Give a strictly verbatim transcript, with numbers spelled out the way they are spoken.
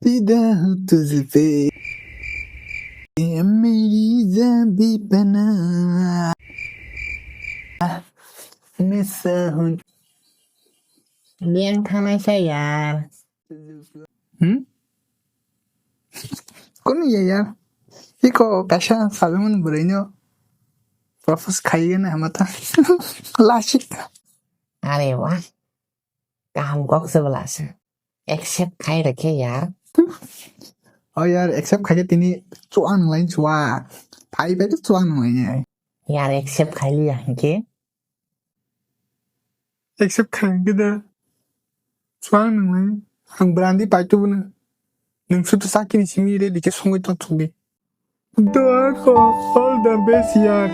Pida hu tujhe pe, meri jaan bhi pana, misa hu. Leng thanai sa yar. Hmm? Kono ya yar. Iko kaisa salman bwrwino propose khaigana hamata. Lachik. Are wah. Kaham kok se bwla se. Accept khai rwkhe yar. O yar, accept khaikhe tini chuang nang lai chuang. Phai phai chuang nang lai. Yar accept khai liya hinkhe. Accept khai hinkhe da. Chuang nang lai. Ang brandi pai tu buna. Nung sutu sakini simi re dikhe songwi tong thungdi. Dua ko, all the best yar.